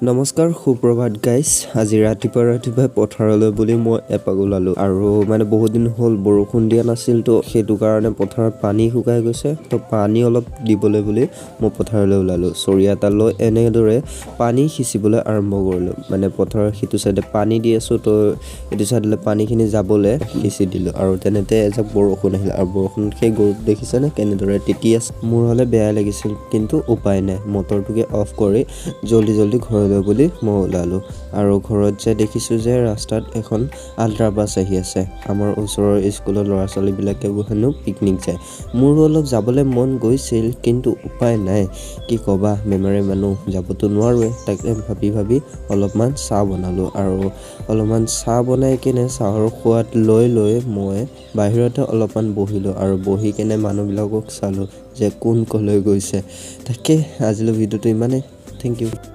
নমস্কাৰ, সুপ্ৰভাত গাইছ। আজি ৰাতিপুৱা ৰাতিপুৱাই পথাৰলৈ বুলি মই এপাক ওলালোঁ আৰু মানে বহুত দিন হ'ল বৰষুণ দিয়া নাছিল, তো সেইটো কাৰণে পথাৰত পানী শুকাই গৈছে। তো পানী অলপ দিবলৈ বুলি মই পথাৰলৈ ওলালোঁ। চৰিয়া এটা লৈ এনেদৰে পানী সিঁচিবলৈ আৰম্ভ কৰিলোঁ। মানে পথাৰৰ সিটো চাইডে পানী দি আছোঁ, তো এইটো চাইডলৈ পানীখিনি যাবলৈ সিঁচি দিলোঁ। আৰু তেনেতে এজাক বৰষুণ আহিল আৰু বৰষুণত সেই গৰুটো দেখিছেনে কেনেদৰে তিতি আছে? মোৰ হ'লে বেয়াই লাগিছিল, কিন্তু উপায় নাই। মটৰটোকে অফ কৰি জল্দি জল্দি ঘৰলৈ বুলি মই ওলালোঁ। আৰু ঘৰত যাই দেখিছোঁ যে ৰাস্তাত এখন আল্ট্ৰা বাছ আহি আছে। আমাৰ ওচৰৰ স্কুলৰ ল'ৰা ছোৱালীবিলাকে হেনো পিকনিক যায়। মোৰো অলপ যাবলৈ মন গৈছিল, কিন্তু উপায় নাই। কি ক'বা, বেমাৰী মানুহ, যাবতো নোৱাৰোৱে। তাকে ভাবি ভাবি অলপমান চাহ বনালোঁ আৰু অলপমান চাহ বনাই কিনে চাহৰ সোৱাদ লৈ লৈ মই বাহিৰতে অলপমান বহিলোঁ আৰু বহি কিনে মানুহবিলাকক চালোঁ যে কোন ক'লৈ গৈছে। তাকে আজিলৈ ভিডিঅ'টো ইমানেই। Thank U.